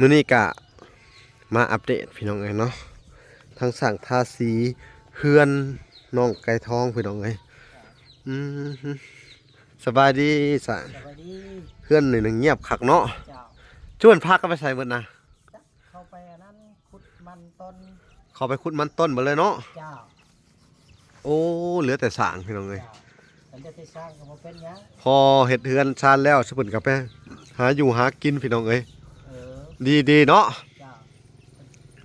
ມື້ນີ້ກະມາອັບເດດພີ່ນ້ອງເອີຍເນາະ ທັງສ້າງທາສີເຮືອນນ້ອງໄກ່ທອງພີ່ນ້ອງເອີຍ. ອືມ ສະບາຍດີສະ ສະບາຍດີ. ເຮືອນນີ້ນະງຽບຄັກເນາະ. ເຈົ້າ ຈວນພາກັນໄປໃສເບິດນະ? ຈັກ ເຂົ້າໄປອັນນັ້ນ ຂຸດມັນຕົ້ນ. ເຂົ້າໄປຂຸດມັນຕົ້ນເບິດເລີຍເນາະ. ເຈົ້າ ໂອ້ ເຫຼືອແຕ່ສ້າງພີ່ນ້ອງເອີຍ. ເຈົ້າ ເຫຼືອແຕ່ສ້າງກໍບໍ່ເປັນຫຍັງ ພໍເຮັດເຮືອນຊານແລ້ວ ຊຸເພິ່ນກໍໄປຫາຢູ່ຫາກິນພີ່ນ້ອງເອີຍ. ເອີ ດີໆເນາະ. ເຈົ້າ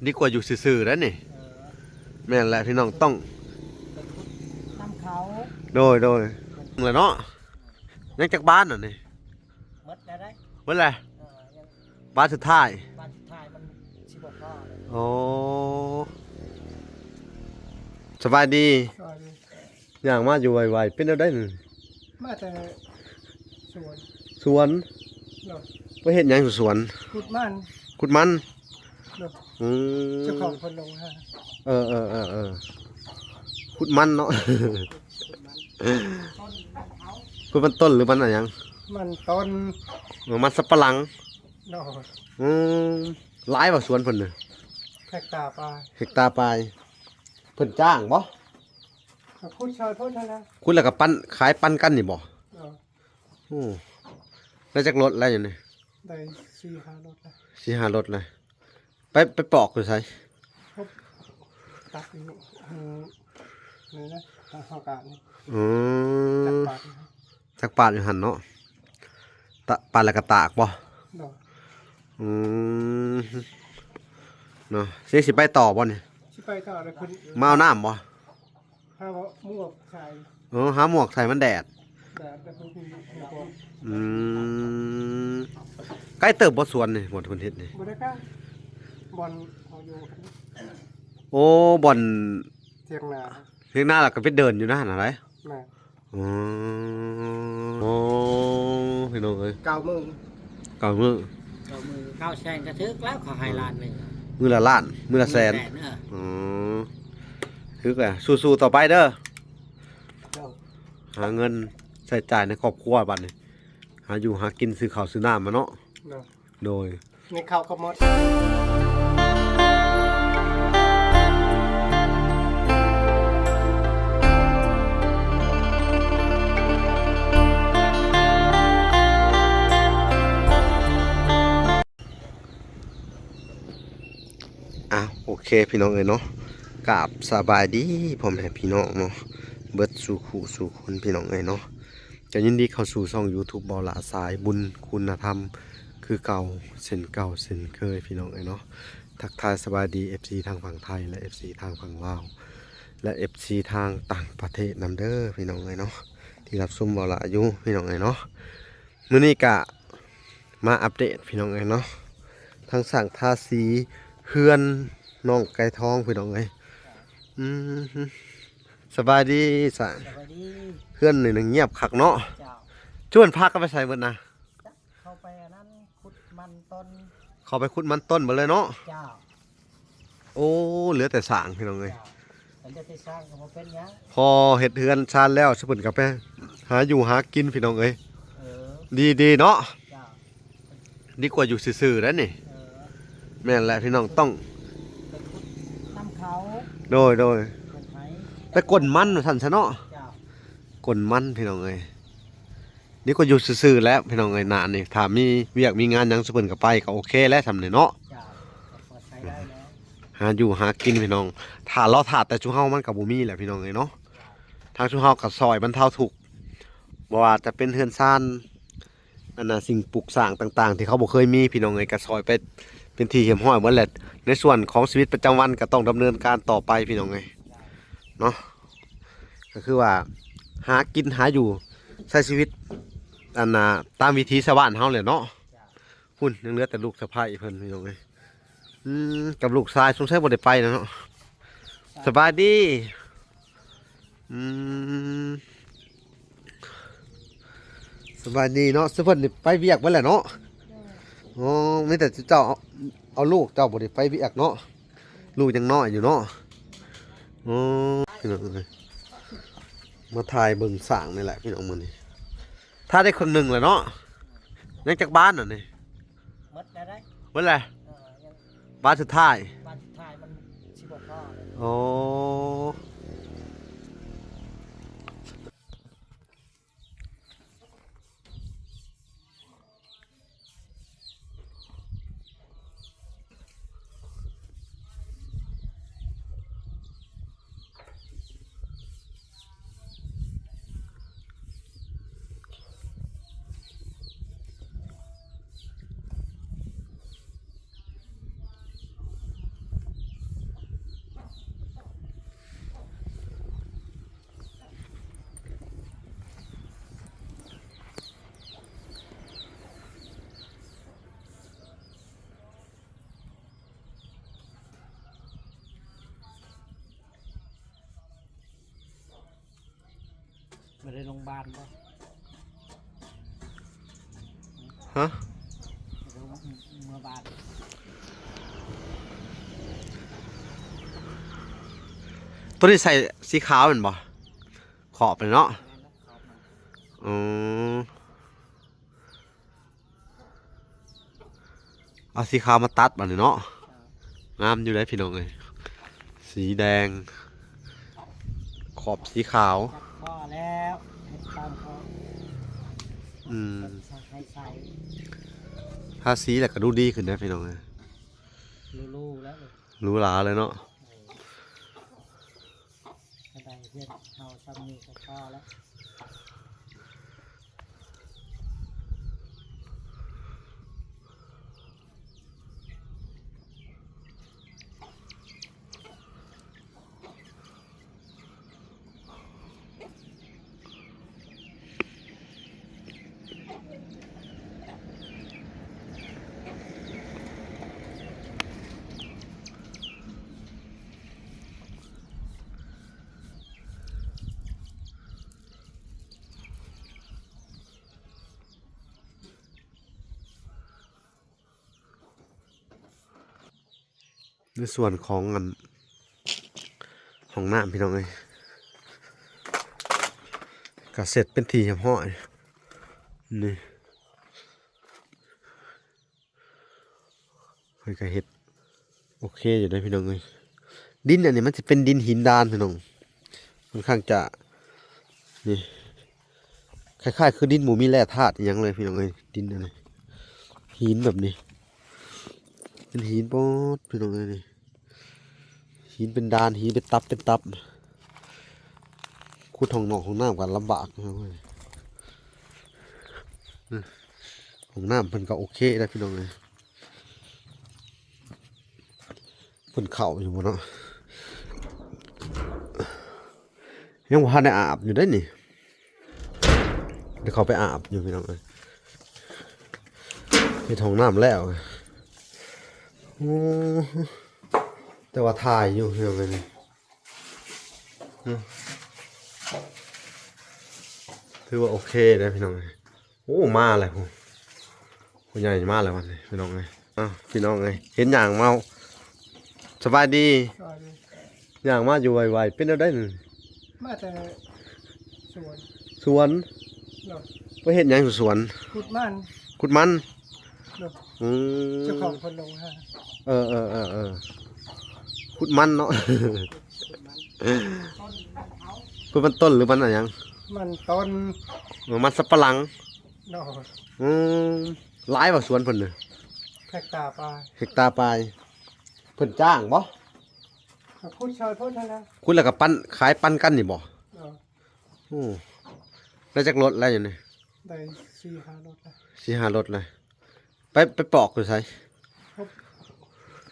ດີກວ່າຢູ່ຊື່ໆໄດ໋ນີ້. ເອີ ແມ່ນແຫຼະພີ່ນ້ອງ ຕ້ອງໄປຂຸດນຳເຂົາ. ໂດຍໆ ແລ້ວເນາະ ຍັງຈັກບານອັນນີ້? ໝົດແລ້ວໄດ໋. ໝົດແລ້ວ. ເອີ ຍັງບານສຸດທ້າຍ ບານສຸດທ້າຍມັນຊິບໍ່ພໍເລີຍ. ໂອ້ ສະບາຍດີ. ສະບາຍດີ. ຍ່າງມາຢູ່ໄວໆ ເປັນແນວໃດນີ້? ມາແຕ່ສວນ. ສວນ? ໂດຍ. ໄປເຮັດຫຍັງຢູ່ສວນ? ຂຸດມັນ. ຂຸດມັນ? ໂດຍ. ອືມ ເຈົ້າຂອງເພິ່ນລົງຫາ. ເອີໆໆໆ ຂຸດມັນເນາະ. ພຸ້ນມັນຕົ້ນ ຫຼືມັນຫຍັງ? ມັນຕົ້ນ. ເອີ ມັນສຳປະຫຼັງ. ໂດຍ. ອືມ ຫຼາຍບໍ່ສວນເພິ່ນນະ? ເຮັກຕາປາຍ. ເຮັກຕາປາຍ. ເພິ່ນຈ້າງບໍ່? ກໍຂຸດຊ່ອຍເພິ່ນຫັ້ນນະ. ຂຸດແລ້ວກໍປັນ ຂາຍປັນກັນນີ້ບໍ່? ໂດຍ. ໂອ້ ໄດ້ຈັກລົດແລ້ວຢູ່ນີ້? ໄດ້ສີ່ຫ້າລົດແລ້ວ. ສີ່ຫ້າລົດແລ້ວ. ໄປ ໄປປອກຢູ່ໃສ? ຕັດຢູ່ ອັນນີ້ນະ ທາງເຮົາການນີ້. ອືມ ຈັກປາດ ຈັກປາດຢູ່ຫັ້ນເນາະ. ຕະ ປາດແລ້ວກໍຕາກບໍ່? ໂດຍ. ອືມ ເນາະ ຊິ ຊິໄປຕໍ່ບໍ່ນີ້? ຊິໄປຕໍ່ແລ້ວເພິ່ນ ມາເອົານ້ຳບໍ່? ຫາໝວກໃສ່. ເອີ ຫາໝວກໃສ່ ມັນແດດ. ແດດ ແຕ່ເພິ່ນມີໝວກ. ອືມ ໄກເຕີບບໍ່ສວນນີ້ ບ່ອນເພິ່ນເຮັດນີ້? ບໍ່ໄດ້ໄກ ບ່ອນເຮົາຢູ່. ໂອ້ ບ່ອນ ທຽງນາ ທຽງນາ ແລ້ວກໍໄປເດີນຢູ່ນະຫັ້ນນະໄດ໋. ແມ່ນ. ອືມ ໂອ້ ພີ່ນ້ອງເອີຍ ເກົ້າມື້ ເກົ້າມື້ ເກົ້າມື້ ເກົ້າແສນກໍຖືກແລ້ວ ເຂົາໃຫ້ລ້ານໜຶ່ງ. ມື້ລະລ້ານ ມື້ລະແສນ. ມື້ລະແສນ ເອີ ອືມ ຖືກແລ້ວ ສູ້ໆຕໍ່ໄປເດີ. ໂດຍ. ຫາເງິນໃຊ້ຈ່າຍໃນຄອບຄົວບັດນີ້ ຫາຢູ່ຫາກິນ ຊື້ເຂົ້າຊື້ນ້ຳມາເນາະ. ໂດຍ. ໂດຍ ໃນເຂົ້າກໍໝົດ. ອ່ະ ໂອເຄ ພີ່ນ້ອງເອີຍເນາະ ກາບສະບາຍດີພໍ່ແມ່ພີ່ນ້ອງເນາະ ເບິດສູ່ຄູ່ສູ່ຄົນ ພີ່ນ້ອງເອີຍເນາະ. ກໍຍິນດີເຂົ້າສູ່ຊ່ອງ YouTube ບ່າວຫຼ້າສາຍບຸນຄຸນນະທຳ ຄືເກົ່າ ເຊັ່ນເກົ່າເຊັ່ນເຄີຍ ພີ່ນ້ອງເອີຍເນາະ. ທັກທາຍສະບາຍດີ ເອັຟຊີ ທາງຝັ່ງໄທ ແລະ ເອັຟຊີ ທາງຝັ່ງລາວ ແລະ ເອັຟຊີ ທາງຕ່າງປະເທດນຳເດີ ພີ່ນ້ອງເອີຍເນາະ ທີ່ຮັບຊົມບ່າວຫຼ້າຢູ່ ພີ່ນ້ອງເອີຍເນາະ. ມື້ນີ້ກະມາອັບເດດ ພີ່ນ້ອງເອີຍເນາະ ທັງສ້າງທາສີເຮືອນນ້ອງໄກ່ທອງ ພີ່ນ້ອງເອີຍ. ອືມ ສະບາຍດີສະ ສະບາຍດີ. ເຮືອນນີ້ນະງຽບຄັກເນາະ. ເຈົ້າ ຈວນພາກັນໄປໃສເບິດນະ? ຈັກ ເຂົ້າໄປອັນນັ້ນ ຂຸດມັນຕົ້ນ. ເຂົ້າໄປຂຸດມັນຕົ້ນເບິດເລີຍເນາະ. ເຈົ້າ. ໂອ້ ເຫຼືອແຕ່ສ້າງ ພີ່ນ້ອງເອີຍ. ເຈົ້າ ເຫຼືອແຕ່ສ້າງກໍບໍ່ເປັນຫຍັງ ພໍເຮັດເຮືອນຊານແລ້ວ ຊຸເພິ່ນກໍໄປຫາຢູ່ຫາກິນ ພີ່ນ້ອງເອີຍ. ເອີ ດີໆເນາະ. ເຈົ້າ ດີກວ່າຢູ່ຊື່ໆໄດ໋ນີ້. ເອີ ແມ່ນແຫຼະ ພີ່ນ້ອງ ຕ້ອງໄປຂຸດນຳເຂົາ. ໂດຍໆ ໄປກົນມັນວ່າຊັ້ນຊະເນາະ. ເຈົ້າ ກົນມັນ ພີ່ນ້ອງເອີຍ. ນີ້ກໍຢູ່ຊື່ໆແຫຼະ ພີ່ນ້ອງເອີຍ ໜ້ານີ້ ຖ້າມີວຽກມີງານຫຍັງ ຊຸເພິ່ນກໍໄປ ກໍໂອເຄແຫຼະຊ່ຳນີ້ເນາະ. ເຈົ້າ ກໍພໍໃຊ້ໄດ້ແລ້ວ ຫາຢູ່ຫາກິນ ພີ່ນ້ອງ. ຖ້າເລາະຖ້າແຕ່ຊຸເຮົາ ມັນກໍບໍ່ມີແຫຼະ ພີ່ນ້ອງເອີຍເນາະ. ທາງຊຸເຮົາກໍຊ່ອຍບັນເທົາທຸກ ບໍ່ວ່າຈະເປັນເຮືອນຊານ ອັນນ່າ ສິ່ງປຸກສ້າງຕ່າງໆ ທີ່ເຂົາບໍ່ເຄີຍມີ ພີ່ນ້ອງເອີຍ ກໍຊ່ອຍໄປເປັນທີ່ຮຽບຮ້ອຍໝົດແຫຼະ. ໃນສ່ວນຂອງຊີວິດປະຈຳວັນ ກໍຕ້ອງດຳເນີນການຕໍ່ໄປ ພີ່ນ້ອງເອີຍເນາະ. ກໍຄືວ່າຫາກິນຫາຢູ່ ໃຊ້ຊີວິດ ອັນນ່າ ຕາມວິຖີຊາວບ້ານເຮົາແຫຼະເນາະ. ພຸ້ນ ຍັງເຫຼືອແຕ່ລູກສະໃພ້ເພິ່ນ ພີ່ນ້ອງເອີຍ. ອືມ ກັບລູກຊາຍ ສົງໄສບໍ່ໄດ້ໄປແລ້ວເນາະ. ສະບາຍດີ. ອືມ ສະບາຍດີເນາະ. ຊຸເພິ່ນນີ້ໄປວຽກເບິດແລ້ວເນາະ. ໂດຍ. ໂອ້ ມີແຕ່ເຈົ້າເອົາ ເອົາລູກເຈົ້າບໍ່ໄດ້ໄປວຽກເນາະ. ລູກຍັງນ້ອຍຢູ່ເນາະ. ໂອ້ ພີ່ນ້ອງເອີຍ ມາຖ່າຍເບິ່ງຊ້າງນີ້ແຫຼະ ພີ່ນ້ອງ ມື້ນີ້ ຖ່າຍໄດ້ເຄິ່ງໜຶ່ງແລ້ວເນາະ. ຍັງຈັກບານອັນນີ້? ໝົດແລ້ວໄດ໋. ໝົດແລ້ວ. ເອີ ປານສຸດທ້າຍ ປານສຸດທ້າຍມັນຊິບໍ່ພໍເລີຍ. ໂອ້ ບໍ່ໄດ້ລົງບານບໍ່? ຮະ? ບໍ່ໄດ້ລົງເມືອບານ. ໂຕນີ້ໃສ່ສີຂາວແມ່ນບໍ່? ຂອບນີ້ເນາະ. ແມ່ນແລ້ວ ຂອບມັນ. ອືມ. ເອົາສີຂາວມາຕັດບາດນີ້ເນາະ. ເຈົ້າ. ງາມຢູ່ເດ້ພີ່ນ້ອງເອີຍ ສີແດງ ຂອບສີຂາວ. ຕັດພໍແລ້ວ ເຮັດຕາມພໍ. ອືມ. ໃສ່ ໃສ່ ທາສີແລ້ວກໍດູດີຂຶ້ນເດ້ພີ່ນ້ອງເອີຍ. ຫຼູໆແລ້ວ ຫຼູຫຼາເລີຍເນາະ. ເອີ ກະໄດ້ເຮືອນເຮົາຊ່ຳນີ້ກໍພໍແລ້ວ. ໃນສ່ວນຂອງອັນ ຫ້ອງນ້ຳພີ່ນ້ອງເອີຍ ກະເສັດເປັນທີ່ຮຽບຮ້ອຍ ນີ້. ເພິ່ນກະເຮັດໂອເຄຢູ່ເດ້ພີ່ນ້ອງເອີຍ. ດິນອັນນີ້ມັນຊິເປັນດິນຫີນດານພີ່ນ້ອງ ຂ້ອນຂ້າງຈະ ນີ້ ຄ້າຍໆຄືດິນບໍ່ມີແຮ່ທາດອີ່ຫຍັງເລີຍພີ່ນ້ອງເອີຍ. ດິນອັນນີ້ ຫີນແບບນີ້ ເປັນຫີນໂປດພີ່ນ້ອງເອີຍນີ້. ຫີນເປັນດານ ຫີນເປັນຕັບເປັນຕັບ ຂຸດຫ້ອງນອກຫ້ອງນ້ຳກໍລຳບາກ. ຫ້ອງນ້ຳເພິ່ນກໍໂອເຄໄດ໋ພີ່ນ້ອງເອີຍ. ເພິ່ນເຂົ້າຢູ່ບໍ່ເນາະ? ຍັງບໍ່ທັນໄດ້ອາບຢູ່ເດ້ນີ້. ດຽວເຂົ້າໄປອາບຢູ່ພີ່ນ້ອງເອີຍ. ເຮັດຫ້ອງນ້ຳແລ້ວ. ໂອ້ ແຕ່ວ່າຖ່າຍຢູ່ພີ່ນ້ອງເອີຍນີ້. ຖືວ່າໂອເຄເດ້ພີ່ນ້ອງເອີຍ. ໂອ້ ມາແລ້ວ ຜູ້ ຜູ້ໃຫຍ່ມາແລ້ວບັດນີ້ພີ່ນ້ອງເອີຍ. ອ້າວ ພີ່ນ້ອງເອີຍ ເຫັນຍ່າງມາ. ສະບາຍດີ. ສະບາຍດີ. ຍ່າງມາຢູ່ໄວໆ ເປັນແນວໃດນີ້? ມາແຕ່ສວນ. ສວນ? ໂດຍ. ໄປເຮັດຫຍັງຢູ່ສວນ? ຂຸດມັນ. ຂຸດມັນ? ໂດຍ. ອືມ. ເຈົ້າຂອງເພິ່ນລົງຫາ. ເອີໆໆໆ ຂຸດມັນເນາະ. ເພິ່ນມັນຕົ້ນ ຫຼືມັນຫຍັງ? ມັນຕົ້ນ. ເອີ ມັນສຳປະຫຼັງ. ໂດຍ. ອືມ. ຫຼາຍບໍ່ສວນເພິ່ນນະ? ເຮັກຕາປາຍ. ເຮັກຕາປາຍ. ເພິ່ນຈ້າງບໍ່? ກໍຂຸດຊ່ອຍເພິ່ນຫັ້ນນະ. ຂຸດແລ້ວກໍປັນ ຂາຍປັນກັນນີ້ບໍ່? ໂດຍ. ໂອ້ ໄດ້ຈັກລົດແລ້ວຢູ່ນີ້? ໄດ້ສີ່ຫ້າລົດແລ້ວ. ສີ່ຫ້າລົດແລ້ວ. ໄປ ໄປປອກຢູ່ໃສ?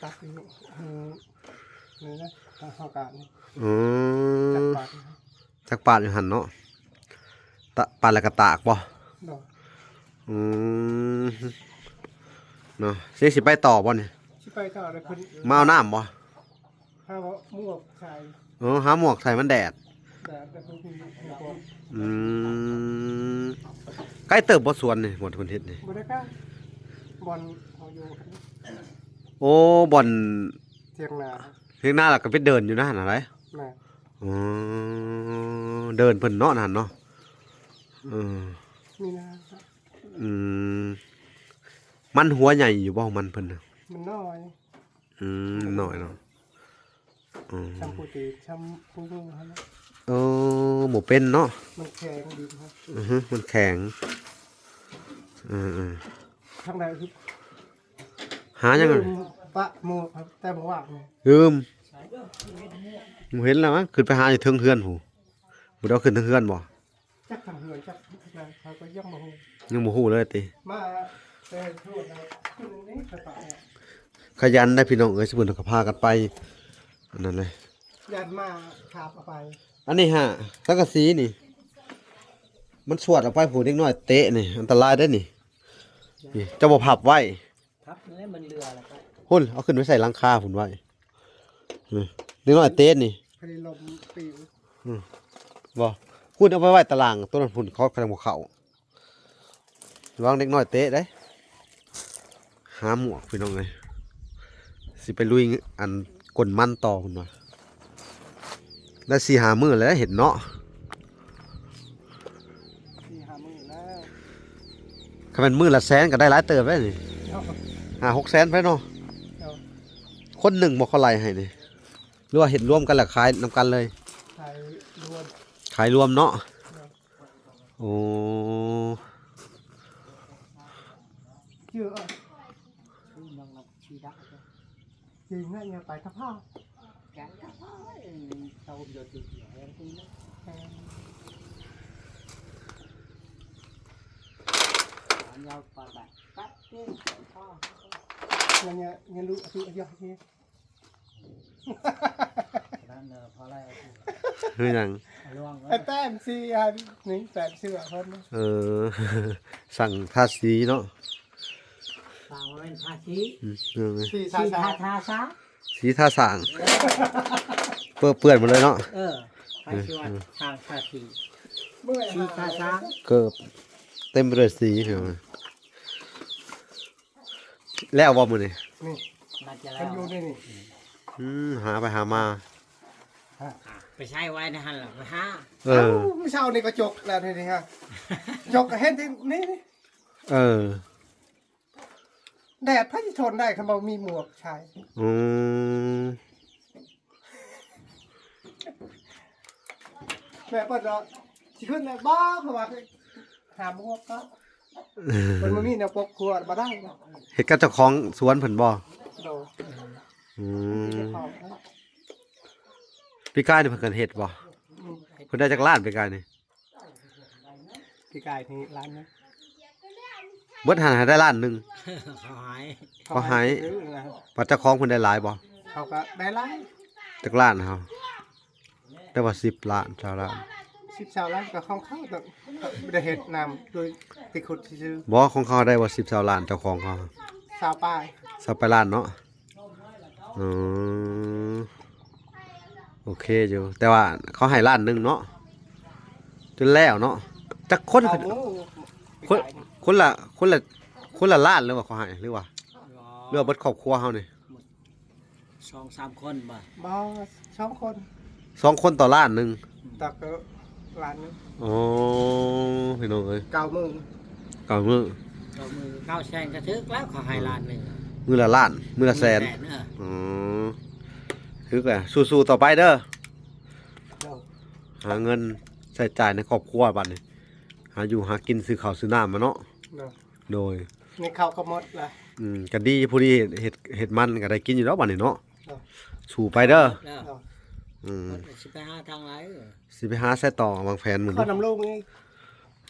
ຕັດຢູ່ ອືມ ນີ້ນະ ທາງເຮົາການນີ້. ອືມ. ຈັກປາດຢູ່ຫັ້ນ ຈັກປາດຢູ່ຫັ້ນເນາະ. ຕະ ປາດແລ້ວກໍຕາກບໍ່? ໂດຍ. ອືມ ເນາະ. ຊິ ຊິໄປຕໍ່ບໍ່ນີ້? ຊິໄປຕໍ່ແລ້ວເພິ່ນ ມາເອົານ້ຳບໍ່? ຫາໝວກໃສ່. ເອີ ຫາໝວກໃສ່ ມັນແດດ. ແດດ ແຕ່ເພິ່ນມີໝວກ. ອືມ. ໄກເຕີບບໍ່ສວນນີ້ ບ່ອນເພິ່ນເຮັດນີ້? ບໍ່ໄດ້ໄກ ບ່ອນເຮົາຢູ່. ໂອ້ ບ່ອນ ທຽງນາ. ທຽງນາ ແລ້ວກໍໄປເດີ່ນຢູ່ນັ້ນຫັ້ນໃດ໋? ແມ່ນ. ອໍ ເດີ່ນເພິ່ນເນາະ ນັ້ນເນາະ. ເອີ ມີນາ. ອືມ. ມັນຫົວໃຫຍ່ຢູ່ບໍ່ ມັນເພິ່ນນະ? ມັນນ້ອຍ. ອືມ ນ້ອຍເນາະ. ອືມ ຊຳປູຕີນ ຊຳປູມືຫັ້ນນະ. ເອີ ບໍ່ເປັນເນາະ ມັນແຂງດິນຮະ. ອືຮຶ ມັນແຂງ. ເອີໆ ທາງໃດຄື ຫາຫຍັງ ລືມປະໝວກ ແຕ່ບໍ່ວ່າງ ລືມ ບໍ່ເຫັນແລ້ວ ຂຶ້ນໄປຫາຢູ່ເທິງເຮືອນພຸ້ນ. ບໍ່ໄດ້ເອົາຂຶ້ນເທິງເຮືອນບໍ່? ຈັກທາງເຮືອນ ຈັກທາງໃດ ຂ້ອຍກໍຍັງບໍ່ຮູ້ ຍັງບໍ່ຮູ້ເລີຍຕິ. ມາແຕ່ໂທດແລ້ວ ຂຶ້ນນີ້ໄປປະ ຂະຫຍັນໄດ໋ພີ່ນ້ອງເອີຍ ຊຸມເພິ່ນກໍພາກັນໄປ ອັນນັ້ນເລີຍ ຢ້ານໝາຄາບເອົາໄປ. ອັນນີ້ຫາ ສັງກະສີນີ້ ມັນຊວດອອກໄປ ຜູ້ເດັກນ້ອຍເຕະນີ້ ອັນຕະລາຍເດ້ນີ້. ນີ້ ເຈົ້າບໍ່ພັບໄວ້ ພັບແລ້ວມັນເຫຼືອແລ້ວກໍ ພຸ້ນ ເອົາຂຶ້ນໄປໃສ່ຫຼັງຄາພຸ້ນໄວ້. ນີ້ ເດັກນ້ອຍເຕະນີ້ ໃຫ້ລົມປິວ. ອືມ ບໍ່ ພຸ້ນ ເອົາໄປໄວ້ຕາລ່າງໂຕນັ້ນພຸ້ນ ເຂົາກໍຍັງບໍ່ເຂົ້າ. ລະວັງເດັກນ້ອຍເຕະເດ້. ຫາໝວກພີ່ນ້ອງເອີຍ ຊິໄປລຸຍອັນກົ້ນມັນຕໍ່ພຸ້ນວ່າ. ໄດ້ສີ່ຫ້າມື້ແລ້ວເຫັນເນາະ ສີ່ຫ້າມື້ແລ້ວ. ຄັນແມ່ນມື້ລະແສນກໍໄດ້ຫຼາຍເຕີບເດ້ນີ້ ເນາະ ຫ້າຫົກແສນໄປເນາະ. ເນາະ ຄົນໜຶ່ງບໍ່ ເຂົາໄລ່ໃຫ້ນີ້ ຫຼືວ່າເຮັດລວມກັນແລ້ວຂາຍນຳກັນເລີຍ? ຂາຍລວມ ຂາຍລວມເນາະ. ໂອ້ ຄືຫຍັງ? ໄອ້ແຕ້ມສີ ອັນນີ້ແຕ້ມເສື້ອເພິ່ນ. ເອີ ຊ່າງທາສີເນາະ ຊ່າງວ່າແມ່ນທາສີ. ອືມ ສີທາ ສີທາ ທາສາ ສີທາສ້າງ ເປີເປື້ອນໝົດເລີຍເນາະ. ເອີ ໃຜຊິວ່າ ເອີ ຊ່າງທາສີ ສີທາສ້າງ ເກີບເຕັມໄປດ້ວຍສີພີ່ນ້ອງ. ແລ້ວບໍ່ມື້ນີ້? ນີ້ ໜ້າຈະແລ້ວ ມັນຢູ່ໃນນີ້. ອືມ ຫາໄປຫາມາ ອ່າ ໄປໃຊ້ໄວ້ໃນຫັ້ນລະ ໄປຫາ. ເອີ ເຊົ້ານີ້ກໍຈົກແລ້ວນີ້ຮະ ຈົກກໍເຫັນທີ່ນີ້. ເອີ ແດດໃຜຊິທົນໄດ້ຄັນບໍ່ມີໝວກໃສ່? ອືມ ແມ່ເພິ່ນວ່າຊິຂຶ້ນແລ້ວບໍ່ ເພາະວ່າຫາໝວກກໍ ເອີ ມັນບໍ່ມີແນວປົກຫົວ ບໍ່ໄດ້ນະ. ເຮັດກັບເຈົ້າຂອງສວນເພິ່ນບໍ່? ໂດຍ. ອືມ ເຈົ້າຂອງ ປີກາຍນີ້ເພິ່ນກໍເຮັດບໍ່? ອືມ ເພິ່ນໄດ້ຈັກລ້ານປີກາຍນີ້? ປີກາຍນີ້ລ້ານໜຶ່ງ ເບິດຫັ້ນໃຫ້ໄດ້ລ້ານໜຶ່ງ. ເຂົາໃຫ້ ເຂົາໃຫ້ ເຂົາໃຫ້ ບັດເຈົ້າຂອງເພິ່ນໄດ້ຫຼາຍບໍ່? ເຂົາກໍໄດ້ຫຼາຍ. ຈັກລ້ານເຮົາ? ໄດ້ວ່າສິບລ້ານ ຊາວລ້ານ. ສິບ ຊາວລ້ານກໍຂອງເຂົາ ແຕ່ບໍ່ໄດ້ເຮັດນຳ ໂດຍໄປຂຸດຊື່ໆ. ບໍ່ ຂອງເຂົາໄດ້ວ່າສິບ ຊາວລ້ານ ເຈົ້າຂອງເຂົາ ຊາວປາຍ ຊາວປາຍລ້ານເນາະ. ອືມ ໂອເຄຢູ່ ແຕ່ວ່າເຂົາໃຫ້ລ້ານໜຶ່ງເນາະ ຈົນແລ້ວເນາະ. ຈັກຄົນ? ຄົນ ຄົນລະ ຄົນລະ ຄົນລະລ້ານ ຫຼືວ່າເຂົາໃຫ້ ຫຼືວ່າ ຫຼືວ່າເບິດຄອບຄົວເຮົານີ້? ສອງສາມຄົນບໍ່? ບໍ່ ສອງຄົນ ສອງຄົນຕໍ່ລ້ານໜຶ່ງ. ອືມ ຕັກກໍລ້ານໜຶ່ງ. ໂອ້ ພີ່ນ້ອງເອີຍ ເກົ້າມື້ ເກົ້າມື້ ເກົ້າມື້ ເກົ້າແສນກໍຖືກແລ້ວ ເຂົາໃຫ້ລ້ານໜຶ່ງ. ມື້ລະລ້ານ ມື້ລະແສນ. ມື້ລະແສນ ເອີ ອໍ ຖືກແລ້ວ ສູ້ໆຕໍ່ໄປເດີ. ໂດຍ. ຫາເງິນໃຊ້ຈ່າຍໃນຄອບຄົວບັດນີ້ ຫາຢູ່ຫາກິນ ຊື້ເຂົ້າຊື້ນ້ຳມາເນາະ. ໂດຍ. ໂດຍ ໃນເຂົ້າກໍໝົດລະ. ອືມ ກໍດີ ພໍດີເຮັດ ເຮັດ ເຮັດມັນກໍໄດ້ກິນຢູ່ດອກບັດນີ້ເນາະ. ໂດຍ. ສູ້ໄປເດີ. ໂດຍ. ອືມ ຊິໄປຫາທາງໃດ? ຊິໄປຫາໃສຕໍ່? ວາງແຜນມື້ນີ້ ຂໍນຳລຸງນີ້.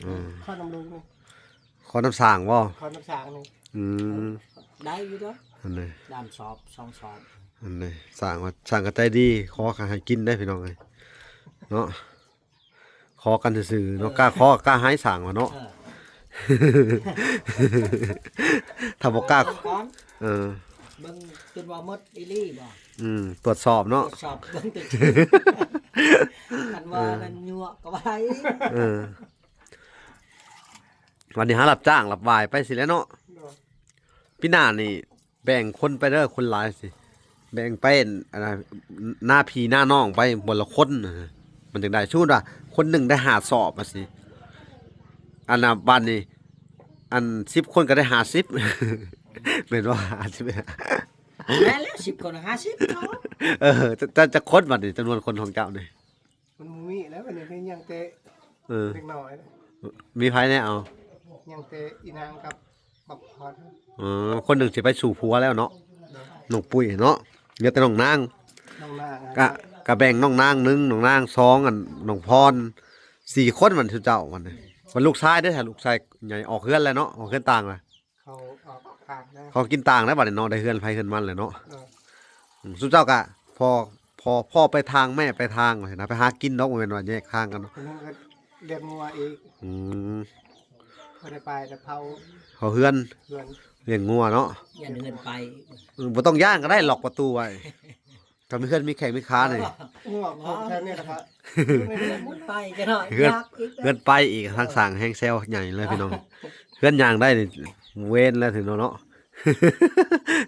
ອືມ ຂໍນຳລຸງນີ້ ຂໍນຳສ້າງບໍ່? ຂໍນຳສ້າງນີ້. ອືມ ໄດ້ຢູ່ດອກ ອັນນີ້ ດ້ານສອບ ສອງສອບ ອັນນີ້. ສ້າງວ່າ ສ້າງກໍໃຈດີ ຂໍກໍໃຫ້ກິນໄດ້ພີ່ນ້ອງເອີຍເນາະ. ຂໍກັນຊື່ໆເນາະ. ເອີ ກ້າຂໍກ້າໃຫ້ ສ້າງວ່າເນາະ. ເອີ ຖ້າບໍ່ກ້າ ເບິ່ງກ່ອນ ເອີ ເບິ່ງຈົນວ່າໝົດອີ່ຫຼີບໍ່? ອືມ ຕວດສອບເນາະ ຕວດສອບເບິ່ງ. ຄັນວ່າ ເອີ ນັ້ນຍົວະກໍວ່າໄດ້. ເອີ ວັນນີ້ຫາຮັບຈ້າງຮັບຫວາຍໄປຊີ້ແຫຼະເນາະ. ໂດຍ. ປີໜ້ານີ້ ແບ່ງຄົນໄປເດີ ຄົນຫຼາຍຊິ ແບ່ງໄປ ອັນນະ ໜ້າພີ່ໜ້ານ້ອງໄປ ຄົນລະຄົນ ມັນຈັ່ງໄດ້. ສົມມຸດວ່າຄົນໜຶ່ງໄດ້ຫ້າສອບວ່າຊິ ອັນນະ ບາດນີ້ ອັນ ສິບຄົນກໍໄດ້ຫ້າສິບ ແມ່ນບໍ່? ຫ້າສິບ ແມ່ນແລ້ວ ສິບຄົນ ຫ້າສິບເນາະ. ເອີ ຈະ ຈະ ຈັກຄົນບັດນີ້ ຈຳນວນຄົນຂອງເຈົ້ານີ້? ມັນບໍ່ມີແລ້ວ ບັດນີ້ຍັງແຕ່ ເອີ ເດັກນ້ອຍ ມີໃຜແດ່ເອົາ? ຍັງແຕ່ອີນາງກັບບັກພອນ. ອໍ ຄົນໜຶ່ງຊິໄປສູ່ຜົວແລ້ວເນາະ ໂດຍ ນ້ອງປຸ້ຍເນາະ ເຫຼືອແຕ່ນ້ອງນາງ. ນ້ອງນາງ ກະ ກະແບ່ງນ້ອງນາງໜຶ່ງ ນ້ອງນາງສອງ ອັນ ນ້ອງພອນ ສີ່ຄົນ ບັດຊຸມເຈົ້າບັດນີ້. ບັດລູກຊາຍເດ້ ລູກຊາຍໃຫຍ່ອອກເຮືອນແລ້ວເນາະ ອອກເຮືອນຕ່າງແລ້ວ. ເຂົາອອກຕ່າງແລ້ວ ເຂົາກິນຕ່າງແລ້ວບັດນີ້ເນາະ ໄດ້ເຮືອນໃຜເຮືອນມັນແລ້ວເນາະ. ເອີ ອືມ ຊຸມເຈົ້າກະ ພໍ່ ພໍ່ ພໍ່ໄປທາງ ແມ່ໄປທາງ ວ່າຊັ້ນນະ ໄປຫາກິນດອກ ບໍ່ແມ່ນວ່າແຍກທາງກັນເນາະ. ຄົນໜຶ່ງກໍລ້ຽງງົວອີກ. ອືມ ບໍ່ໄດ້ໄປແຕ່ເຝົ້າ ເຝົ້າເຮືອນ ເຮືອນ ລ້ຽງງົວເນາະ. ຢ້ານເຮືອນໄປ ເອີ ບໍ່ຕ້ອງຢ້ານກໍໄດ້ ລັອກປະຕູໄວ້. ກໍມີເຮືອນມີແຂ້ງມີຂານີ້ ງົວຂອງແຖວນີ້ລະ ມັນໄປກັນເນາະ ເຮືອນ ຍາກອີກ ເຮືອນໄປອີກ ທາງສ້າງແຮງແຊວໃຫຍ່ເລີຍພີ່ນ້ອງ. ເຮືອນຍ່າງໄດ້ນີ້ເວນແລ້ວເນາະ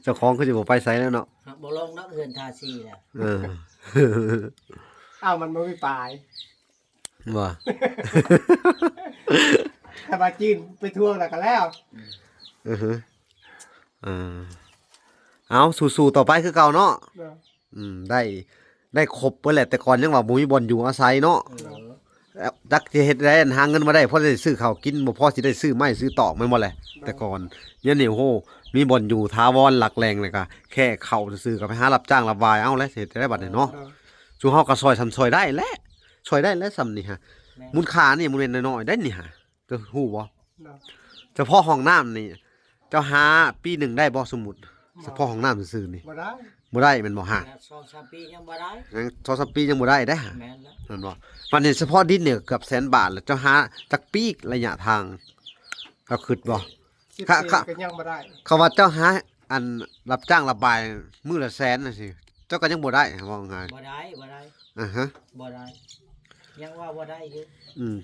ເຈົ້າຂອງຄືຊິບໍ່ໄປໃສແລ້ວເນາະ. ບໍ່ລົງດອກເຮືອນທາສີແລ້ວ. ເອີ ອ້າວ ມັນບໍ່ມີປາຍ ບໍ່ ຖ້າວ່າຈີນໄປທວງແລ້ວກໍແລ້ວ. ອືຮຶ ເອີ ເອົາ ສູ້ໆຕໍ່ໄປຄືເກົ່າເນາະ. ເອີ ອືມ ໄດ້ ໄດ້ຄົບເບິດແຫຼະ ແຕ່ກ່ອນຍັງວ່າບໍ່ມີບ່ອນຢູ່ອາໄສເນາະ. ເອີ ຈັກຊິເຮັດໃດ ອັນຫາເງິນມາໄດ້ ພໍໄດ້ຊື້ເຂົ້າກິນ ບໍ່ພໍຊິໄດ້ຊື້ໄມ້ຊື້ຕອກ ແມ່ນບໍ່ແຫຼະ? ແຕ່ກ່ອນ ດຽວນີ້ ໂອ້ໂຫ ມີບ່ອນຢູ່ຖາວອນຫຼັກແຫຼ່ງ ແລ້ວກະແຄ່ເຂົ້າຊື່ໆ ກໍໄປຫາຮັບຈ້າງຮັບວາຍເອົາແຫຼະ ຊິເຮັດໃດບັດນີ້ເນາະ. ເອີ ຊຸມເຮົາກໍຊ່ອຍສ່ຳຊ່ອຍໄດ້ແຫຼະ ຊ່ອຍໄດ້ແຫຼະສ່ຳນີ້ຫະ. ແມ່ນ ມູນຄ່ານີ້ບໍ່ແມ່ນນ້ອຍໆ ໄດ໋ນີ້ຫະ ເຈົ້າຮູ້ບໍ່? ເນາະ ສະເພາະຫ້ອງນ້ຳນີ້ ເຈົ້າຫາປີໜຶ່ງໄດ້ບໍ່? ສົມມຸດ ບໍ່ ສະເພາະຫ້ອງນ້ຳຊື່ໆນີ້ ບໍ່ໄດ້ ບໍ່ໄດ້ແມ່ນບໍ່? ຫາ ສອງສາມປີຍັງບໍ່ໄດ້ ຍັງສອງສາມປີຍັງບໍ່ໄດ້ເດ້. ແມ່ນແລ້ວ ແມ່ນບໍ່? ບັດນີ້ສະເພາະດິນນີ້ເກືອບແສນບາດແລ້ວ ເຈົ້າຫາຈັກປີ ໄລຍະທາງ ເຈົ້າຄິດບໍ່? ສິບ ກະ ປີ ກະ ກໍຍັງບໍ່ໄດ້. ຄຳວ່າເຈົ້າຫາ ອັນ ຮັບຈ້າງລະບາຍມື້ລະແສນຈັ່ງຊີ້ ເຈົ້າກໍຍັງບໍ່ໄດ້ ເວົ້າງ່າຍ ບໍ່ໄດ້ ບໍ່ໄດ້ ອາຮະ ບໍ່ໄດ້ ຍັງວ່າບໍ່ໄດ້ຢູ່. ອືມ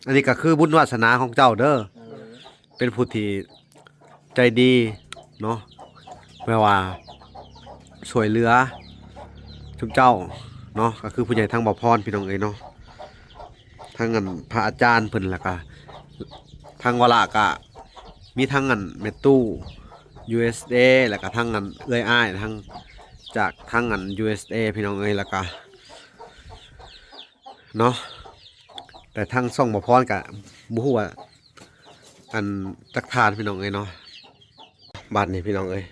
ອັນນີ້ກໍຄືບຸນວາສະໜາຂອງເຈົ້າເດີ ເອີ ເປັນຜູ້ທີ່ໃຈດີເນາະ ແບບວ່າຊ່ວຍເຫຼືອຊຸມເຈົ້າເນາະ ກໍຄືຜູ້ໃຫຍ່ທາງບ່າວພອນ ພີ່ນ້ອງເອີຍເນາະ. ທັງອັນພະອາຈານເພິ່ນ ແລ້ວກະທາງວາລະກະມີທັງອັນແມ່ຕູ້ ຢູເອສເອ ແລ້ວກະທັງອັນເອື້ອຍອ້າຍ ທັງຈາກທັງອັນ ຢູເອສເອ ພີ່ນ້ອງເອີຍ ແລ້ວກະເນາະ ແຕ່ທາງຊ່ອງບ່າວພອນກະບໍ່ຮູ້ວ່າອັນຈັກທ່ານ ພີ່ນ້ອງເອີຍເນາະ. ບາດນີ້ພີ່ນ້ອງເອີຍ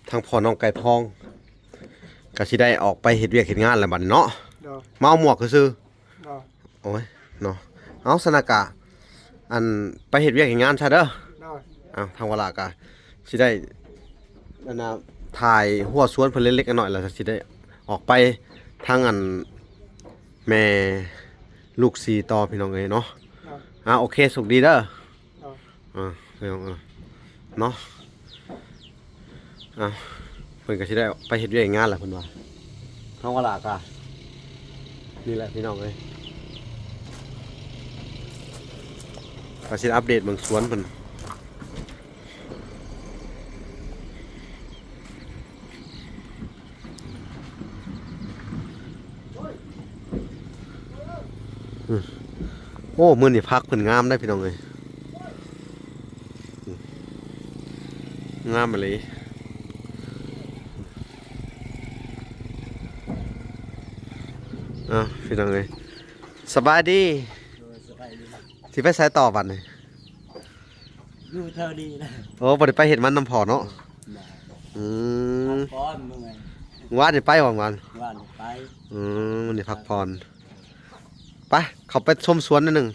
ທາງພໍ່ນ້ອງໄກ່ທອງກໍຊິໄດ້ອອກໄປເຮັດວຽກເຮັດງານແລ້ວບາດນີ້ເນາະ. ໂດຍ ມາເອົາໝວກຊື່ໆ. ໂດຍ ໂອ້ຍເນາະ ເອົາ ຊັ້ນນະກະ ອັນ ໄປເຮັດວຽກເຮັດງານຊະເດີ. ໂດຍ ເອົາ ທາງວາລະກະຊິໄດ້ ອັນນະ ຖ່າຍຮົ້ວສວນເພິ່ນເລັກໆນ້ອຍໆ ແລ້ວຊິໄດ້ອອກໄປທາງອັນ ແມ່ລູກສີ່ຕໍ່ ພີ່ນ້ອງເອີຍເນາະ. ໂດຍ ອ່າ ໂອເຄ ໂຊກດີເດີ. ໂດຍ ອ່າ ພີ່ນ້ອງເອີຍເນາະ ອ່າ ເພິ່ນກໍຊິໄດ້ໄປເຮັດວຽກງານແຫຼະເພິ່ນວ່າ. ເຮົາກໍລາກະ ນີ້ແຫຼະພີ່ນ້ອງເອີຍ ກໍຊິໄດ້ອັບເດດເບິ່ງສວນເພິ່ນ. ອືມ ໂອ້ ມື້ນີ້ຜັກເພິ່ນງາມເດ້ພີ່ນ້ອງເອີຍ ອືມ ງາມອີ່ຫຼີ. ເອົາ ພີ່ນ້ອງເອີຍ ສະບາຍດີ. ໂດຍ ສະບາຍດີ. ຊິໄປໃສຕໍ່ບັດນີ້? ຢູ່ແຖວນີ້ແຫຼະ. ໂອ້ ບໍ່ໄດ້ໄປເຮັດມັນນຳພໍ່ເນາະ. ບໍ່. ອືມ ພັກຜ່ອນເມື່ອຍ. ວານນີ້ໄປບໍ່ວານ? ວານນີ້ໄປ. ອືມ ມື້ນີ້ພັກຜ່ອນ. ໄປ ເຂົ້າໄປຊົມສວນໜ້ອຍໜຶ່ງ.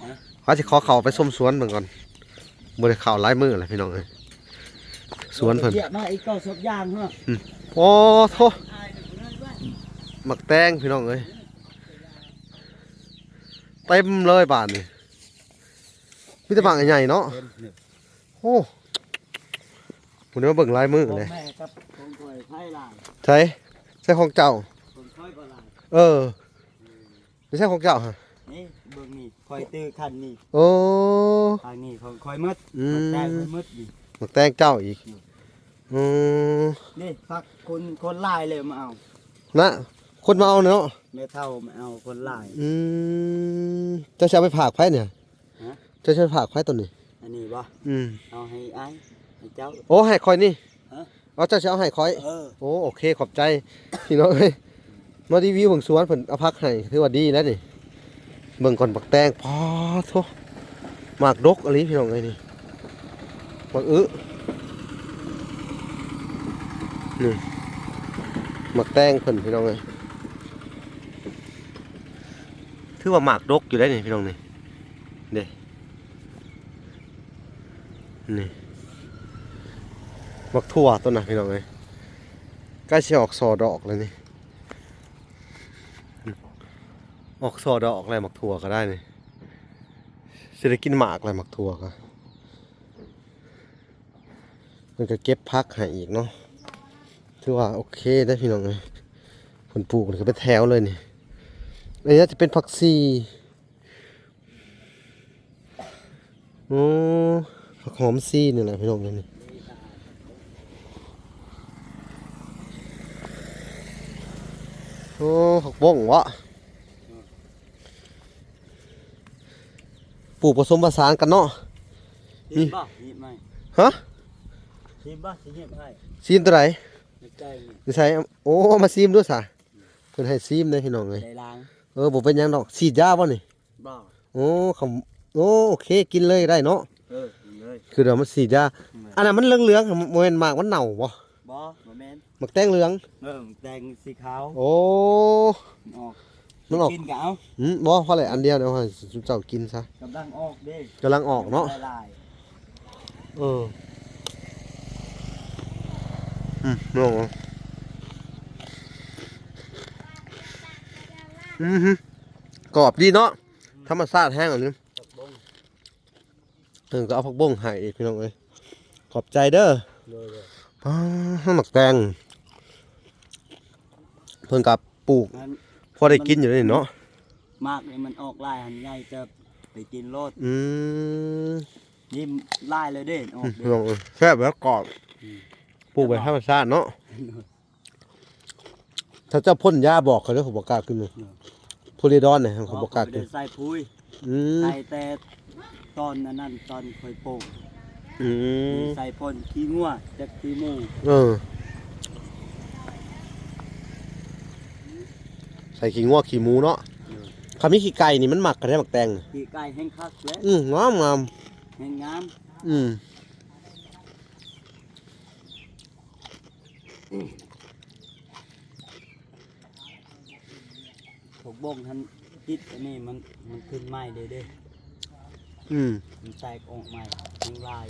ຮະ? ວ່າຊິຂໍເຂົ້າໄປຊົມສວນເບິ່ງກ່ອນ. ບໍ່ໄດ້ເຂົ້າຫຼາຍມື້ແລ້ວພີ່ນ້ອງເອີຍ ສວນເພິ່ນ. ເກັບມາອີກເກົ້າສິບຢ່າງເນາະ. ອືມ ໂອ້ໂທ້ ໝາກແຕງພີ່ນ້ອງເອີຍ. ເຕັມເລີຍບາດນີ້ ມີແຕ່ໝາກໃຫຍ່ເນາະ. ເຕັມ ໂອ້ ຜູ້ນີ້ມາເບິ່ງລາຍມືເລີຍ. ຂອງແມ່ກັບຂອງຂ້ອຍໃຜຫຼາຍ? ໃສ ໃສຂອງເຈົ້າ? ຂອງຂ້ອຍບໍ່ຫຼາຍ. ເອີ ໃສຂອງເຈົ້າຫະ? ນີ້ເບິ່ງນີ້ ຂ້ອຍຖືຄັນນີ້. ໂອ້ ທາງນີ້ຂອງຂ້ອຍໝົດ. ອືມ ໝາກແຕງຂ້ອຍໝົດນີ້ ໝາກແຕງເຈົ້າອີກ. ອືມ ນີ້ ຜັກຄົນ ຄົນຫຼາຍເລີຍມາເອົານະ ຄົນມາເອົາເນາະ. ແມ່ເຖົ້າມາເອົາ ຄົນຫຼາຍ. ອືມ ເຈົ້າຊິເອົາໄປຝາກໃຜນີ້? ຮະ? ເຈົ້າຊິໄປຝາກໃຜໂຕນີ້? ອັນນີ້ບໍ່? ອືມ ເອົາໃຫ້ອ້າຍ ໃຫ້ເຈົ້າ. ໂອ້ ໃຫ້ຂ້ອຍນີ້. ຮະ? ເອົາ ເຈົ້າຊິເອົາໃຫ້ຂ້ອຍ? ເອີ ໂອ້ ໂອເຄ ຂອບໃຈ ພີ່ນ້ອງເອີຍ. ມາຣີວິວເບິ່ງສວນເພິ່ນເອົາຜັກໃຫ້ ຖືວ່າດີແລ້ວນີ້. ເບິ່ງກ່ອນ ບັກແຕງ ປາໂທ້ ໝາກດົກອີ່ຫຼີ ພີ່ນ້ອງເອີຍນີ້. ບັກອຶ ນີ້ ໝາກແຕງເພິ່ນ ພີ່ນ້ອງເອີຍ. ຖືວ່າໝາກດົກຢູ່ໄດ໋ນີ້ ພີ່ນ້ອງນີ້ ເດ້ ນີ້ ໝາກຖົ່ວຕົ້ນນະ ພີ່ນ້ອງເອີຍ. ໃກ້ຊິອອກສໍ່ດອກແລ້ວນີ້ ອອກສໍ່ດອກແລ້ວ ໝາກຖົ່ວກໍໄດ້ນີ້. ຊິໄດ້ກິນໝາກແລ້ວ ໝາກຖົ່ວກໍ. ເພິ່ນກໍເກັບຜັກໃຫ້ອີກເນາະ ຖືວ່າໂອເຄເດ້ ພີ່ນ້ອງເອີຍ. ເພິ່ນປູກນີ້ກໍເປັນແຖວເລີຍນີ້. ອັນນີ້ໜ້າຈະເປັນຜັກຊີ. ໂອ້ ຜັກຫອມຊີນີ້ແຫຼະ ພີ່ນ້ອງເອີຍນີ້. ໂອ້ ຜັກບົ້ງເບາະ. ປູກປະສົມປະສານກັນເນາະ. ຊີມບໍ່? ຮີບໃໝ່. ຮະ? ຊີມບໍ່? ຊິຮີບໃຫ້. ຊີມຕົວໃດ? ໃກ້ໆນີ້. ຢູ່ໃສ? ໂອ້ ມາຊີມດູຊະ. ເພິ່ນໃຫ້ຊີມເດ້ ພີ່ນ້ອງເອີຍ. ໄດ້ລ້າງ. ເອີ ບໍ່ເປັນຫຍັງດອກ. ສີດຢາບໍ່ນີ້? ບໍ່. ໂອ້ ຄຳ ໂອ້ ໂອເຄ ກິນເລີຍໄດ້ເນາະ. ເອີ ກິນເລີຍ. ຄືວ່າມັນສີດຢາ. ແມ່ນ. ອັນນັ້ນມັນເຫຼືອງໆ ບໍ່ແມ່ນໝາກມັນເນົ່າບໍ່? ບໍ່ ບໍ່ແມ່ນ. ໝາກແຕງເຫຼືອງ. ເອີ ໝາກແຕງສີຂາວ. ໂອ້ ມັນອອກ ມັນອອກ ກິນກໍເອົາ. ອືມ ບໍ່ ພໍແລ້ວ ອັນດຽວ ດຽວໃຫ້ຊຸມເຈົ້າກິນຊະ. ກຳລັງອອກເດ້. ກຳລັງອອກເນາະ. ຫຼາຍໆ. ເອີ ອືມ ນ້ອງ ອືຮຶ ກອບດີເນາະ. ອືມ ທຳມະຊາດແຮງອັນນີ້. ເພິ່ນກໍເອົາຜັກບົ້ງໃຫ້ອີກ ພີ່ນ້ອງເອີຍ. ຂອບໃຈເດີ. ໂດຍໆ. ປາ ໝາກແຕງ ເພິ່ນກໍປູກ ມັນ ພໍໄດ້ກິນຢູ່ເດ້ເນາະ. ໝາກນີ້ມັນອອກຫຼາຍຫັ້ນ ໃຫຍ່ເຕີບ ໄປກິນໂລດ. ອືມ ນີ້ຫຼາຍເລີຍເດ້ ອອກເດ້. ອືມ ພີ່ນ້ອງເອີຍ ແຊບແລ້ວກອບ. ອືມ ປູກແບບທຳມະຊາດເນາະ. ຖ້າເຈົ້າພົ່ນຢາບອກຂ້ອຍເດີ ຂ້ອຍບໍ່ກ້າກິນເລີຍ. ໂພລີດອນນີ້ຂ້ອຍບໍ່ກ້າກິນ. ໃສ່ປຸ໋ຍ. ອືມ ໃສ່ແຕ່ຕອນອັນນັ້ນ ຕອນຂ້ອຍປູກ. ອືມ ໃສ່ພົ່ນຂີ້ງົວຈັກຂີ້ໝູ. ເອີ ໃສ່ຂີ້ງົວຂີ້ໝູເນາະ. ເອີ ຄັນມີຂີ້ໄກ່ນີ້ມັນມັກກະໄດ໋ ໝາກແຕງ. ຂີ້ໄກ່ແຮງຄັກແຫຼະ. ອືມ ງາມໆ ແຮງງາມ. ອືມ ຜັກບົ້ງຫັ້ນຕິດອັນນີ້ ມັນ ມັນຂຶ້ນໃໝ່ເດ້ ເດ້. ອືມ ມັນແຕກອອກໃໝ່ ຍັງຫຼາຍ.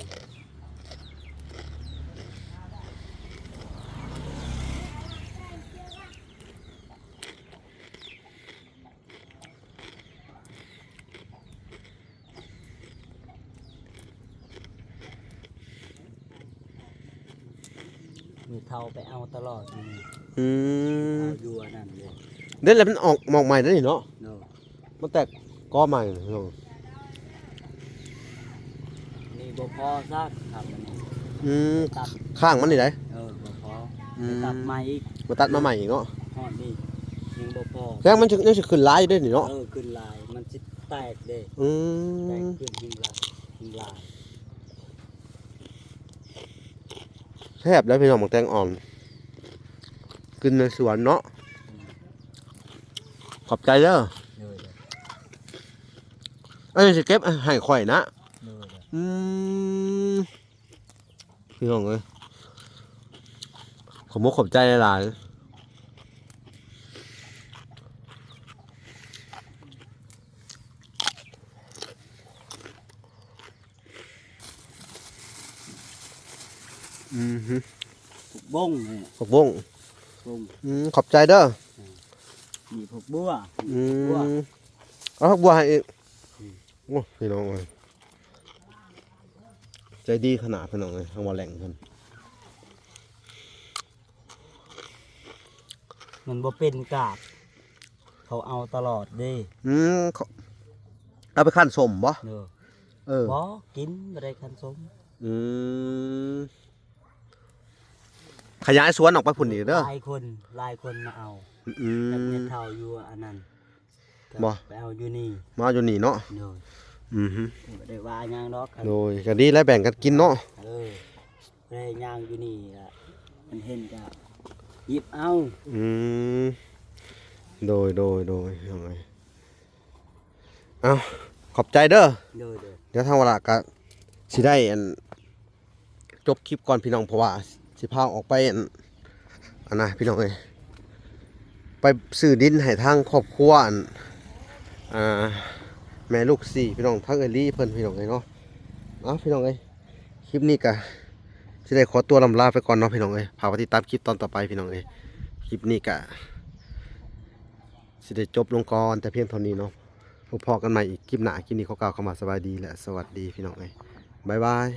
ແມ່ເຖົ້າໄປເອົາຕະຫຼອດຢູ່ນີ້. ອືມ ເອົາຢູ່ອັນນັ້ນເລີຍ. ເດ້ ແລ້ວມັນອອກໝອກໃໝ່ໄດ້ນີ້ເນາະ. ໂດຍ ມັນແຕກກໍໃໝ່. ໂດຍ ນີ້ບໍ່ພໍຊະ ຄັບມັນນີ້. ອືມ ຂ້າງມັນນີ້ໄດ໋. ເອີ ບໍ່ພໍ. ອືມ ຕັດໃໝ່ອີກ ມາຕັດມາໃໝ່ອີກເນາະ. ຮອດນີ້ຍັງບໍ່ພໍ. ແຕ່ມັນຍັງຊິຂຶ້ນຫຼາຍຢູ່ເດ້ນີ້ເນາະ. ເອີ ຂຶ້ນຫຼາຍ ມັນຊິແຕກເດ້. ອືມ ແຕກຂຶ້ນແຮງຫຼາຍ ແຮງຫຼາຍ. ແຊບເດ້ພີ່ນ້ອງ ໝາກແຕງອ່ອນ ກິນໃນສວນເນາະ. ຂອບໃຈເດີ. ໂດຍໆ. ອັນນີ້ຊິເກັບໃຫ້ຂ້ອຍນະ. ໂດຍໆ. ອືມ ພີ່ນ້ອງເອີຍ ຂອບອົກຂອບໃຈຫຼາຍໆ. ອືຮຶ ຜັກບົ້ງນີ້ ຜັກບົ້ງ ບົ້ງ. ອືມ ຂອບໃຈເດີ. ອ່າ ມີຜັກບົ້ງ. ອືມ ເອົາຜັກບົ້ງໃຫ້ອີກ. ອືມ ໂອ້ ພີ່ນ້ອງເອີຍ ໃຈດີຂະໜາດ ພີ່ນ້ອງເອີຍ ທາງບ່າວແຫຼງເພິ່ນ. ມັນບໍ່ເປັນກາບ ເຂົາເອົາຕະຫຼອດເດ້. ອືມ ເຂົາເອົາໄປຄັ້ນສົ້ມບໍ່? ເອີ ເອີ ບໍ່ ກິນບໍ່ໄດ້ຄັ້ນສົ້ມ. ອືມ ຂະຫຍາຍສວນອອກໄປພຸ້ນອີກເດີ. ຫຼາຍຄົນ ຫຼາຍຄົນມາເອົາ. ອືມ ຈັກແມ່ເຖົ້າຢູ່ອັນນັ້ນ ບໍ່ ໄປເອົາຢູ່ນີ້ ມາເອົາຢູ່ນີ້ເນາະ. ໂດຍ. ອືຮຶ ບໍ່ໄດ້ວ່າຫຍັງດອກ. ໂດຍ ກໍດີແລ້ວ ແບ່ງກັນກິນເນາະ. ເອີ ໄດ້ຍ່າງຢູ່ນີ້ລະ ມັນເຫັນກໍຫຍິບເອົາ. ອືມ ໂດຍ ໂດຍ ໂດຍ ເອົາ ຂອບໃຈເດີ. ໂດຍ ໂດຍ ດຽວທາງວາລະກະຊິໄດ້ອັນ ຈົບຄລິບກ່ອນພີ່ນ້ອງ ເພາະວ່າຊິພາອອກໄປອັນ ອັນນະພີ່ນ້ອງເອີຍ ໄປຊື້ດິນໃຫ້ທາງຄອບຄົວອັນ ອ່າ ແມ່ລູກສີ່ພີ່ນ້ອງ ທາງເອື້ອຍລີເພິ່ນພີ່ນ້ອງເອີຍເນາະ. ເອົາ ພີ່ນ້ອງເອີຍ ຄລິບນີ້ກະຊິໄດ້ຂໍຕົວລ່ຳລາໄປກ່ອນເນາະພີ່ນ້ອງເອີຍ ຝາກໄວ້ຕິດຕາມຄລິບຕອນຕໍ່ໄປພີ່ນ້ອງເອີຍ. ຄລິບນີ້ກະຊິໄດ້ຈົບລົງກ່ອນແຕ່ພຽງເທົ່ານີ້ເນາະ ພົບພໍ້ກັນໃໝ່ອີກຄລິບໜ້າ. ຄລິບນີ້ຂໍກ່າວຄຳວ່າສະບາຍດີ ແລະ ສະຫວັດດີພີ່ນ້ອງເອີຍ ບາຍບາຍ.